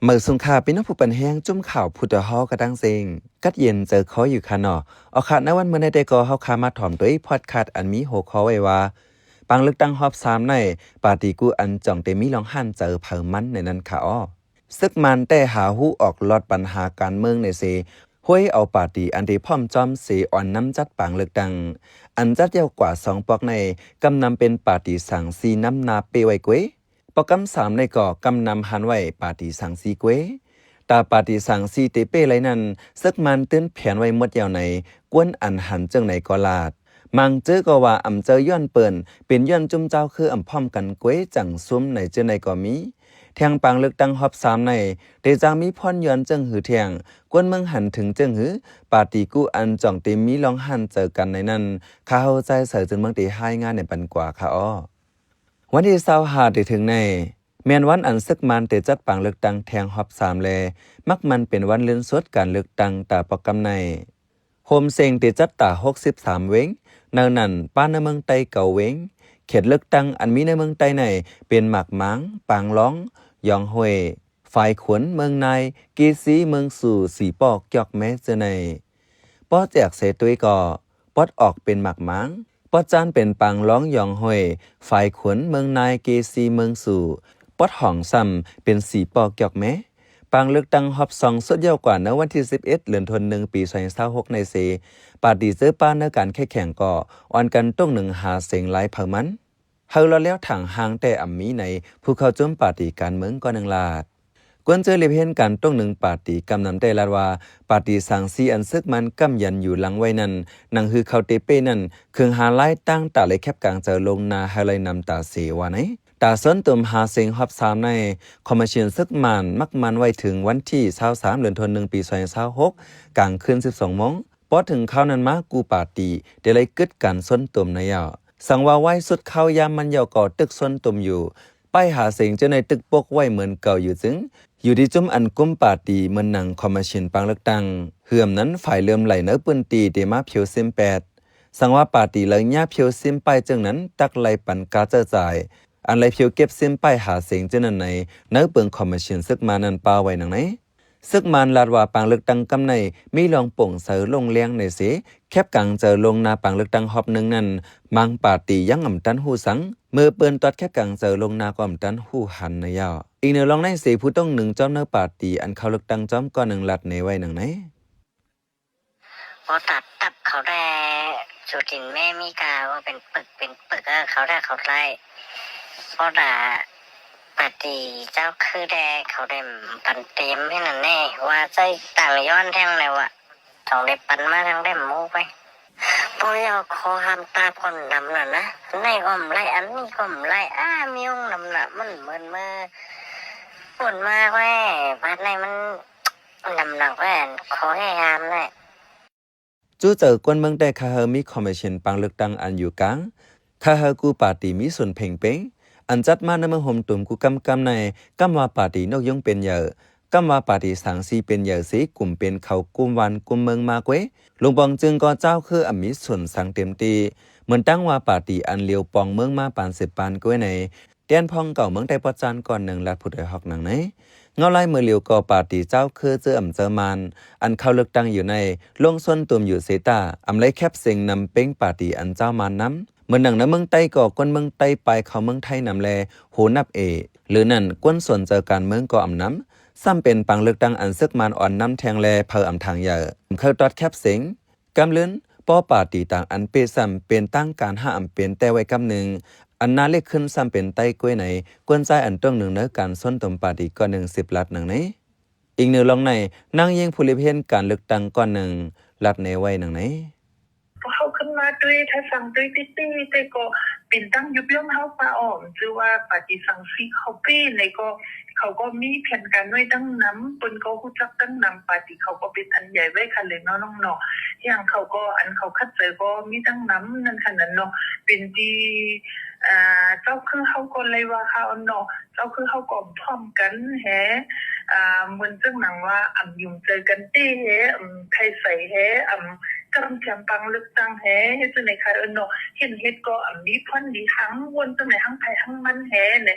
ເມີຍສູງຄ່ະ ພີ່ນ້ອງຜູ້ປັນແຮງ ຈຸ້ມຂ່າວຜູ້ຕາຮໍກະຕັງເຊັງ ກັດເຢັນໃຈຄໍຢູ່ຄ່ະເນາະ. ເອົາຄ່ະ ໃນວັນມື້ໃນແຕ່ກໍເຮົາຄ່ະມາຖອມໂດຍພອດຄາສອັນມີຫົວຂໍ້ໄວ້ວ່າ ປາງເລືອກຕັ້ງຮອບສາມໃນ ປາຕີກູອັນຈ່ອງເຕມີລອງຫັນໃຈເຜີາມັນໃນນັ້ນຄ່ະອໍ. ເສິກມານແຕ່ຫາຮູ້ອອກລອດບັນຫາການເມືອງໃນເສ ຫ້ວຍເອົາປາຕີອັນເຕພ້ອມຈອມເສອ່ອນນຳຈັດປາງເລືອກຕັ້ງ ອັນຈັດແລ້ວກວ່າສອງປອກໃນ ກຳນຳເປັນປາຕີສັງຊີນຳໜ້າເປ້ໄວ້ເກວຍ. ປອກກຳສາມໃນກໍກຳນຳຫັນໄວ້ປາຕີສັງຊີເກວຍ. ຕາປາຕີສັງຊີເຕເປ້ໄລນັ້ນ ເສິກມານຕື່ນແຜນໄວ້ໝົດແລ້ວໃນ ກວນອັນຫັນເຈີ່ງໃນກໍລາດ. ມັງເຈີກໍວ່າອຳເຈີຍ້ອນເປິ້ນ ເປັນຍ້ອນຈຸ້ມເຈົ້າຄືອຳພ້ອມກັນເກວຍຈັ່ງຊຸມໃນເຈີ່ງໃນກໍມີ. ແທງປາງເລືອກຕັ້ງຮອບສາມໃນ ເຕຈາງມີພອນຍ້ອນເຈີ່ງຫືອແທງ ກວນເມືອງຫັນເຖິງເຈີ່ງຫື ປາຕີກູອັນຈ່ອງເຕມີລອງຫັນເຈີກັນໃນນັ້ນ ຂ້າເຮົາໃຈໃສເຈີນເມືອງເຕຮາຍງານໃນປັນກວ່າຄ່ະອໍ. ວັນທີຊາວຫ້າເຕເຖິງໃນ ແມ່ນວັນອັນເສິກມານເຕຈັດປາງເລືອກຕັ້ງແທງຮອບສາມແລ ມັກມັນເປັນວັນລື່ນສຸດການເລືອກຕັ້ງຕາປອກກຳໃນ. ໂຮມເສັງເຕຈັດຕາຫົກສິບສາມເວັງ ໃນນັ້ນປະເໜີເມືອງໃຕ້ເກົ້າເວັງ. ເຂດເລືອກຕັ້ງອັນມີໃນເມືອງໃຕ້ໃນ ເປັນໝາກໝາງ, ປາງລອງ, ຢອງຫ້ວຍ, ຝາຍຂົນ, ເມືອງນາຍ, ເກຊີ, ເມືອງສູ, ສີປໍ, ກຽວແມ້ ເຈີ່ງໃນ. ປໍແຈກເສຕົວກໍ ປອດອອກເປັນໝາກໝາງ, ປອດຈານເປັນປາງລອງ, ຢອງຫ້ວຍ, ຝາຍຂົນ, ເມືອງນາຍ, ເກຊີ, ເມືອງສູ, ປອດຫອງຊ້ຳເປັນສີປໍ, ກຽວແມ້. ປາງເລືອກຕັ້ງຮອບສອງສຸດຍອດກວ່າໃນວັນທີສິບເອັດ ເດືອນທີໜຶ່ງ ປີສອງພັນຊາວຫົກໃນເສ ປາຕີເຈີປາໃນການແຂ່ງຂັນກໍ ອ່ອນກັນຕົງໜຶ່ງຫາເສັງລາຍເຜົ່າມັນ. ເຮົາລອດແລ້ວທາງຫ່າງແຕ່ອຳມີໃນຜູ້ເຂົ້າຈຸ້ມປາຕີການເມືອງກໍໜຶ່ງລາດ. ກວນເຈີລຽບເຫັນການຕົງໜຶ່ງປາຕີກຳນຳແຕ່ລາດວ່າ ປາຕີສັງຊີອັນເສິກມັນກຳຢັນຢູ່ຫຼັງໄວ້ນັ້ນ ໜັງຫືເຂົາເຕເປ້ນັ້ນ ເຄື່ອງຫາລາຍຕ່າງຕາໄລແຄບກາງເຈີລົງໜ້າໃຫ້ໄລນຳຕາເສວ່າໃນ. ຕາຊົນຕຸມຫາເສັງຮອບສາມໃນ ຄອມມະຊິນເສິກມານມັກມັນໄວ້ເຖິງວັນທີຊາວສາມ ເດືອນທີໜຶ່ງ ປີສອງພັນຊາວຫົກ ກາງຄືນສິບສອງໂມງ. ພໍເຖິງຄາວນັ້ນມາ ກູ່ປາຕີໄດ້ໄລ່ກຶດການຊົນຕົມໃນຍາວ. ສັງວ່າໄວສຸດຄາວຍາມມັນຍາວກໍຕຶກຊົນຕົມຢູ່. ປ້າຍຫາເສັງເຈົ້າໃນຕຶກປົກໄວ້ເໝືອນເກົ່າຢູ່ຈຶ່ງ ຢູ່ທີ່ຈຸ້ມອັນກຸມປາຕີເໝືອນໜັງຄອມມະຊິນປາງເລືອກຕັ້ງ ເຮືອມນັ້ນຝ່າຍເຫຼື່ອມໄຫຼໃນພື້ນທີ່ໄດ້ມາຜິວຊິມແປດ. ສັງວ່າປາຕີເລີຍຍາຜິວຊິມປ້າຍເຈົ້ານັ້ນ ຕັກໄລ່ປັນກາເຈີຈ່າຍ ອັນໄລ່ຜິວເກັບຊິມປ້າຍຫາເສັງເຈົ້ານັ້ນໃນ ໃນເປິງຄອມມະຊິນເສິກມານັ້ນປາໄວ້ໜັງໃນ. ເສິກມານລາດວ່າປາງເລືອກຕັ້ງກຳໃນ ມີລອງໂປ່ງໃສໂລ່ງແລງໃນເສ ແຄບກາງເຈີລົງໜ້າປາງເລືອກຕັ້ງຮອບໜຶ່ງນັ້ນ ບາງປາຕີຍັງອຳຕັນຮູ້ສັງ ເມື່ອເປິ້ນຕອດແຄບກາງເຈີລົງໜ້າກໍອຳຕັນຮູ້ຫັນໃນຍາວ. ອີກແນວລອງໃນເສ ຜູ້ຕົງໜຶ່ງຈອມໃນປາຕີອັນເຂົ້າເລືອກຕັ້ງຈອມກໍໜຶ່ງລາດແນໄວ້ໜັງໃນ. ພໍຕັດຕັບເຂົາໄດ້ ຈູດິນແມ່ມີກາວ່າເປັນປຶກເປັນປຶກ ເອີ ເຂົາໄດ້ເຂົາໄລ່ ພໍດາ ປາຕີເຈົ້າຄືແດ່ ເຂົາໄດ້ປັນເຕັມແຄ່ນັ້ນແນ່ ວ່າໃຊ້ຕັງຍ້ອນແທ້ງແລ້ວອະ ຕ້ອງໄດ້ປັນມາທາງໄດ້ໝູໄປ ບໍ່ຢາກຂໍຫ້າມຕາຄົນນຳນັ້ນນະ ໃນກໍບໍ່ໄດ້ ອັນນີ້ກໍບໍ່ໄດ້ ອ້າ ມີອົງນຳນະ ມັນເໝືອນເມື່ອ ປົນມາແວ່ ບາດໃນມັນ ນ້ຳໜັກແວ່ ຂໍໃຫ້ຫ້າມແຫຼະ. ຈູ້ເຈີກວນເມືອງແຕ່ ຂ້າເຮົາມີຄອມມິຊຽນປາງເລືອກຕັ້ງອັນຢູ່ກາງ ຂ້າເຮົາກູ່ປາຕີມີສູນເພັງເປັງ ອັນຈັດມາໃນເມືອງໂຮມຕຸມກູ່ກຳກຳໃນ ກຳວ່າປາຕີນົກຍຸງເປັນໃຫຍ່ ກຳວ່າປາຕີສັງຊີເປັນໃຫຍ່ ເສກຸ່ມເປັນເຂົາກຸ່ມບ້ານກຸ່ມເມືອງມາເກວຍ ລຸງປອງຈຶ່ງກໍເຈົ້າຄືອຳມີຊົນສັງເຕັມທີ່ ເໝືອນຕັ້ງວ່າປາຕີອັນຫຼຽວປອງເມືອງມາປານສິບປານເກວຍໃນ ແຕ່ນພອງເກົ່າເມືອງໃຕ້ປອດຈານກ່ອນໜຶ່ງລັດຜູ້ໂດຍຮອກໜັງໃນ ເງົາລາຍເມື່ອຫຼຽວກໍປາຕີເຈົ້າຄືເຈີອຳເຈີມານ ອັນເຂົ້າເລືອກຕັ້ງຢູ່ໃນ ລົງຊົນຕຸມຢູ່ເສຕາ ອຳໄລແຄບເສັງນຳເປັງປາຕີອັນເຈົ້າມານນຳ ເໝືອນໜັງໃນເມືອງໃຕ້ກໍຄົນເມືອງໃຕ້ປາຍເຂົ້າເມືອງໄທນຳແລ ໂຫນັບເອ ຫຼືນັ້ນ ຄົນສົນໃຈການເມືອງກໍອຳນຳ ຊ້ຳເປັນປາງເລືອກຕັ້ງອັນເສິກມານອ່ອນນຳແທງແລ ເຜີາອຳທາງໃຫຍ່ ເຄີຍຕອດແຄບເສັງ ກຳເລີນ ປໍປາຕີຕ່າງອັນເປຊ້ຳເປັນທາງການຫ້າອຳເປັນແຕ່ໄວ້ກຳໜຶ່ງ ອັນໜ້າເລກຂຶ້ນຊ້ຳເປັນໃຕ້ເກວຍໃນ ກວນຊາຍອັນຕົງໜຶ່ງໃນການຊົນຕົມປາຕີກ່ອນໜຶ່ງສິບລັດໜັງໃນ ອີກໜຶ່ງລອງໃນ ນາງຍິງຜູ້ລຽບເຫັນການເລືອກຕັ້ງກ່ອນໜຶ່ງ ລັດແນໄວ້ໜັງໃນ. ພວກເຮົາຂຶ້ນມາດ້ວຍ ຖ້າສັ່ງດ້ວຍຕິຕິ ແຕ່ກໍເປັນຕັ້ງຍຸບຍ່ອມເຮົາປາອອມ ຈື່ວ່າປາຕີສັງຊີເຂົາເປ້ໃນກໍ ເຂົາກໍມີແຜນການໄວ້ຕັ້ງນຳ ເພິ່ນກໍຮູ້ຈັກຕັ້ງນຳ ປາຕີເຂົາກໍເປັນອັນໃຫຍ່ໄວ້ຄັນເລີຍເນາະນ້ອງເນາະ ຫຍັງເຂົາກໍ ອັນເຂົາຂັດໃຈກໍມີຕັ້ງນຳນັ້ນຄັນນັ້ນເນາະ ເປັນທີ່ ອ່າ ເຈົ້າຄືເຮົາກໍໄດ້ວ່າຄາວເນາະ ເຈົ້າຄືເຮົາກໍພ້ອມກັນແຮ ອ່າ ເໝືອນຈັ່ງໜັງວ່າ ອຳຍຸງໃຈກັນເຕ້ແຮ ອຳໄຄໃສແຮ ອຳກຳແຈມປັງເລືອກຕັ້ງແຮ ເຮັດຈັ່ງໃດຄາເນາະ ເຫັນເຮັດກໍອຳມີພອນດີຫັ້ງ ມ່ວນຈັ່ງໃດຫັ້ງໃຜຫັ້ງມັນແຮ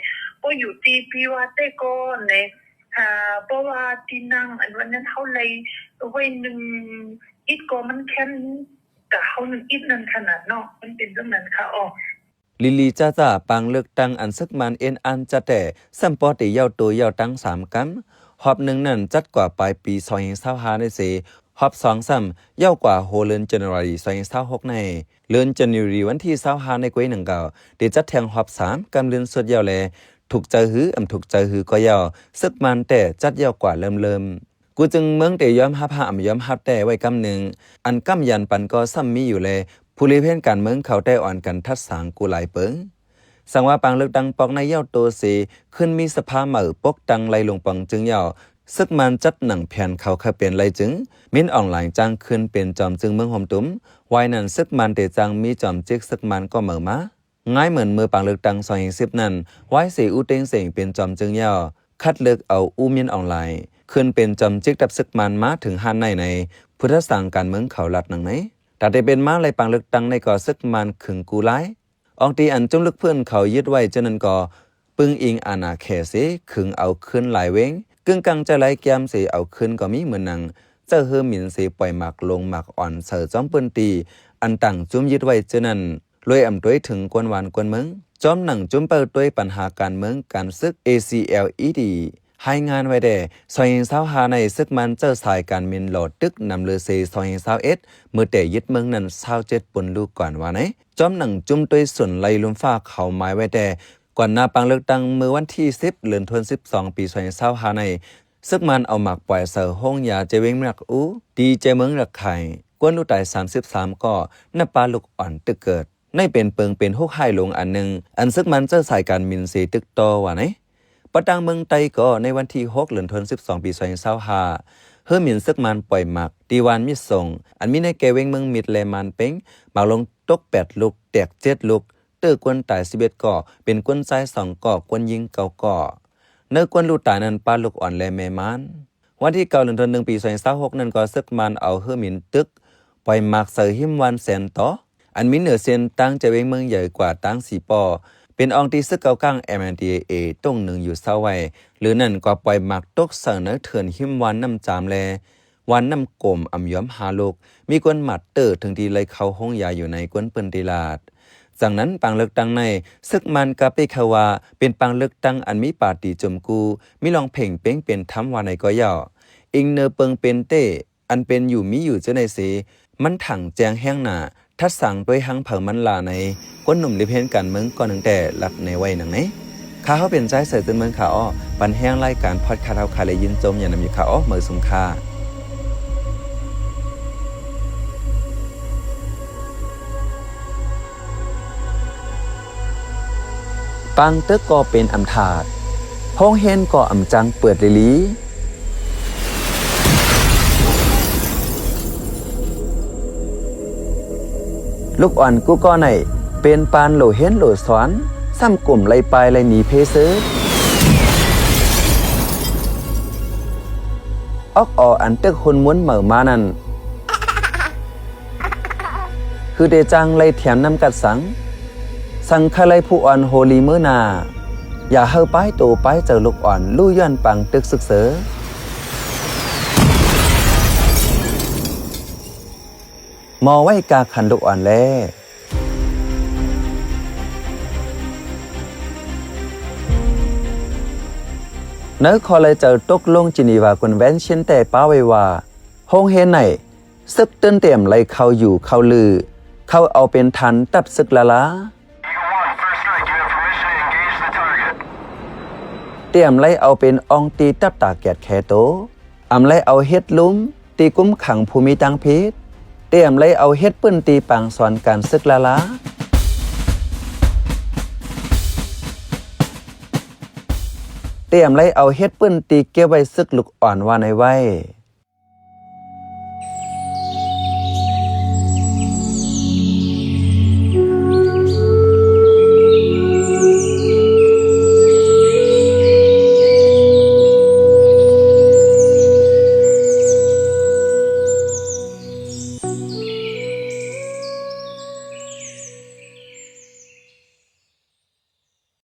ກໍຢູ່ທີ່ພີ່ວ່າແຕ່ກໍໃນ ຫ ເພາະວ່າທີ່ນັ່ງອັນວ່ານັ້ນເຮົາໄລ່ໄວ້ໜຶ່ງອິດກໍມັນແຄມ ກະເຮົາໜຶ່ງອິດນັ້ນຂະໜາດເນາະ ມັນເປັນຈັ່ງນັ້ນຄ່ະ. ອໍ ລີລີຈ້າຈ້າ ປາງເລືອກຕັ້ງອັນເສິກມານເອັນອັນຈັດແທ້ ຊ້ຳພໍເຕເຍົາໂຕເຍົາຕັ້ງສາມກຳ. ຮອບໜຶ່ງນັ້ນຈັດກວ່າປາຍປີສອງພັນຊາວຫ້ານີ້ເສ, ຮອບສອງຊ້ຳເຍົາກວ່າໂຮເດືອນ January ສອງພັນຊາວຫົກໃນ. ເດືອນ January ວັນທີຊາວຫ້າໃນກວຍໜຶ່ງເກົ້າ ເຕຈັດແທ່ງຮອບສາມກຳເລື່ອນສຸດເຍົາແລ. ຖືກໃຈຫຼື ອຳຖືກໃຈຫຼືກໍເຍົາ, ເສິກມານແທ້ຈັດເຍົາກວ່າເລີ່ມເລີ່ມ. ກູຈຶ່ງເມືອງເຕຍອມຮັບຫາອຳຍອມຮັບແທ້ໄວ້ກຳໜຶ່ງ, ອັນກຳຢັນປັນກໍຊ້ຳມີຢູ່ແລ. ຜູ້ລິບເຫັນການເມືອງເຂົາແຕ່ອ່ອນກັນທັດສາງກູຫຼາຍເປີງ. ສັງວ່າປາງເລືອກຕັ້ງປອກໃນເຍົາໂຕເສ, ຂຶ້ນມີສະພາໃໝ່ປົກຕັ້ງໄລ່ລົງປອງຈຶ່ງເຍົາ, ເສິກມານຈັດໜັງແຜນເຂົາຂະເປັນໄລ່ຈຶ່ງ, ມິນອອງລາຍຈ້າງຂຶ້ນເປັນຈອມຈຶ່ງເມືອງໂຮມຕຸມ. ວາຍນັ້ນເສິກມານເຕຈ້າງມີຈອມຈິກເສິກມານກໍເໝີມາ. ງ່າຍເໝືອນເມື່ອປາງເລືອກຕັ້ງສອງພັນສິບນັ້ນ, ວາຍເສອູເຕັງເສັງເປັນຈອມຈຶ່ງເຍົາ, ຄັດເລືອກເອົາອູ້ມິນອອງລາຍ ຂຶ້ນເປັນຈອມຈິກທັບເສິກມານມາເຖິງຫ້ານໃນໃນ ຜູ້ທັດສາງການເມືອງເຂົາລັດໜັງໃນ. ຕາເຕເປັນມາໄລ່ປາງເລືອກຕັ້ງໃນກໍເສິກມານຂຶງກູຫຼາຍ. ອອງຕີອັນຈຸ້ມລູກພື້ນເຂົາຍຶດໄວ້ເຈົ້ານັ້ນກໍ ປຶງອີງອານາແຂເສ ຂຶງເອົາຄືນຫຼາຍເວງ, ກຶ້ງກັງໃຈຫຼາຍແກ້ມເສເອົາຄືນກໍມີເໝືອນໜັງ, ເຈົ້າເຮີມິນເສປ່ອຍໝາກລົງໝາກອ່ອນໃສ່ຈອມພື້ນທີ່ ອັນຕ່າງຈຸ້ມຍຶດໄວ້ເຈົ້ານັ້ນ. ລວຍອຳຕວຍເຖິງກວນວານກວນເມືອງ, ຈອມໜັງຈຸ້ມເປີດຕົວຍປັນຫາການເມືອງການເສິກ ACLED ຮາຍງານໄວ້ແດ່ ສອງພັນຊາວຫ້າໃນເສິກມານເຈົ້າສາຍການມິນຫຼໍ່ຕຶກນຳເລີເຊ ສອງພັນຊາວເອັດ ເມື່ອແຕ່ຍຶດເມືອງນັ້ນຊາວເຈັດປຸນລູກກ່ອນວ່າໃນ. ຈອມໜັງຈຸ້ມຕົວຍສຸນໄລ່ລຸ່ມຟ້າເຂົາໝາຍໄວ້ແຕ່ ກ່ອນໜ້າປາງເລືອກຕັ້ງເມື່ອວັນທີສິບ ເດືອນທັນວາ ສິບສອງ ປີສອງພັນຊາວຫ້າໃນ ເສິກມານເອົາໝາກປອຍໃສ່ໂຮງຢາເຈເວງເມືອງຣັກອູ ຕີເຈເມືອງຣັກໄຂ່ ກວນລູກຕາຍສາມສິບສາມກໍ ນັບປາລູກອ່ອນຕຶກເກີດ. ໃນເປັນເປິງເປັນຮຸກຮ້າຍຫຼວງອັນໜຶ່ງ ອັນເສິກມານເຈົ້າສາຍການມິນເສຕຶກຕໍ່ວ່າໃນ. ປະຕັ້ງເມືອງໄຕກໍໃນວັນທີຫົກ ເດືອນທັນວາ ສິບສອງ ປີສອງພັນຊາວຫ້າ ເຮີມິນເສິກມານປ່ອຍໝາກທີ່ວານມິດສົງ ອັນມີໃນແກ່ເວງເມືອງມິດ ແລະ ມານເປັງ ໝາກລົງຕົກແປດລູກ ແຕກເຈັດລູກ ເຕີກວນຕາຍສິບເອັດກໍ ເປັນກວນຊາຍສອງກໍ ກວນຍິງເກົ້າກໍ. ໃນກວນລູກຕາຍນັ້ນປາລູກອ່ອນ ແລະ ແມ່ມານ. ວັນທີເກົ້າ ເດືອນທັນວາ ໜຶ່ງ ປີສອງພັນຊາວຫົກນັ້ນກໍ ເສິກມານເອົາເຮີມິນຕຶກປ່ອຍໝາກໃສ່ຮິມວານແສນຕໍ່ ອັນມີເໜືອເສັ້ນທາງຈາກເວງເມືອງໃຫຍ່ກວ່າທາງສີປໍ ເປັນອ່ອງທີ່ເສິກເກົາກາງ MNDAA ຕົງໜຶ່ງຢູ່ເຊົາໄວ້. ຫຼືນັ້ນກໍປ່ອຍໝາກຕົກໃສ່ໃນເທື່ອນຮິມວານນ້ຳຈາມ ແລະ ວານນ້ຳກົມອຳຍອມຫ້າລູກ ມີກວນບາດເຕີບເຖິງທີ່ໄດ້ເຂົ້າໂຮງຢາຢູ່ໃນກວນເພິ່ນທີ່ລາດ. ຈາກນັ້ນປາງເລືອກຕັ້ງໃນ ເສິກມານກະເປເຂົາວ່າ ເປັນປາງເລືອກຕັ້ງອັນມີປາຕີຈຸ້ມກູ້ ມີລອງເພງເປັງເປັນທຳວ່າໃນກໍເຍົາ. ອີງເນີເປິງເປັນເຕ້ ອັນເປັນຢູ່ມີຢູ່ເຈົ້າໃນເສ ມັນຖັງແຈ້ງແຮງໜ້າ ທັດສາງດ້ວຍຮັງເຜີາມັນລາໃນ ຄົນໜຸ່ມລິບເຫັນການເມືອງກ່ອນໜຶ່ງແຕ່ລັດໃນໄວ້ໜັງໃນ. ຂ້າເຮົາເປັນຊາຍເສືອຕື່ນເມືອງຂາອໍ ປັນແຮງລາຍການພອດຄາສເຮົາຂາ ແລະ ຍິນຊົມຢ່ານຳຢູ່ຂາອໍ ເໝີຊຸມຄ່າ. ປາງຕຶກກໍເປັນອຳທາດ ໂຮງຮຽນກໍອຳຈັງເປີດລີລີ. ລູກອ່ອນກູກໍໃນ ເປັນປານໂຫຼຮຽນໂຫຼສອນ ຊ້ຳກຸມໄລ່ປ້າຍໄລ່ໜີເພຊື່. ອອກອໍອັນຕຶກຮຸນມຸນເໝີມານັ້ນ ຄືເດຈັ່ງໄລ່ຖຽມນ້ຳກັດສັງ ສັງຄະໄລຜູ້ອ່ອນໂຮລີເມີນາ ຢ່າເຮົາປ້າຍໂຕປ້າຍເຈີລູກອ່ອນ ລູ້ຍ້ອນປາງຕຶກຊຶກເຊີ ໝໍໄວ້ກາຂັນລູກອ່ອນແລ. ໃນຂໍ້ໄລ່ເຈີຕົກລົງຈີນີວາຄອນເວັນຊິນແຕ່ປ້າໄວ້ວ່າ ໂຮງຮຽນໃນ ເສິກຕື່ນຕຽມໄລ່ເຂົ້າຢູ່ເຂົ້າລື ເຂົ້າເອົາເປັນທານຕັບເສິກລາລາ ຕຽມໄລ່ເອົາເປັນອ່ອງຕີຕັບຕາແກດແຄໂຕ ອຳໄລ່ເອົາເຮັດລຸ່ມ ຕີກຸມຂັງຜູ້ມີທາງຜິດ ຕຽມໄລ່ເອົາເຮັດພື້ນທີ່ປາງສອນການເສິກລາລາ ຕຽມໄລ່ເອົາເຮັດພື້ນທີ່ເກັບໄວ້ເສິກລູກອ່ອນວ່າໃນໄວ້.